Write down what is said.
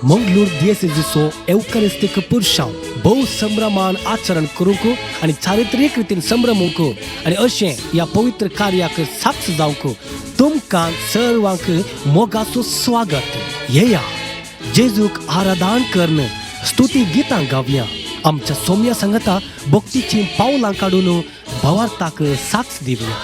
मंगळूर दियेसेजीचो एवकारिस्तीक पुरशांव भोव संभ्रमान आचरण करूंक आनी चारित्रीक रितीन संभ्रमूंक आनी अशें ह्या पवित्र कार्याक साक्ष जावंक तुमकां सर्वांक मोगाचो स्वागत. येया, जेजूक आराधन करून स्तुती गितां गावया. आमच्या सोम्या सांगता भक्तीचीं पावलां काडून भवार्थाक साक्ष दिवया.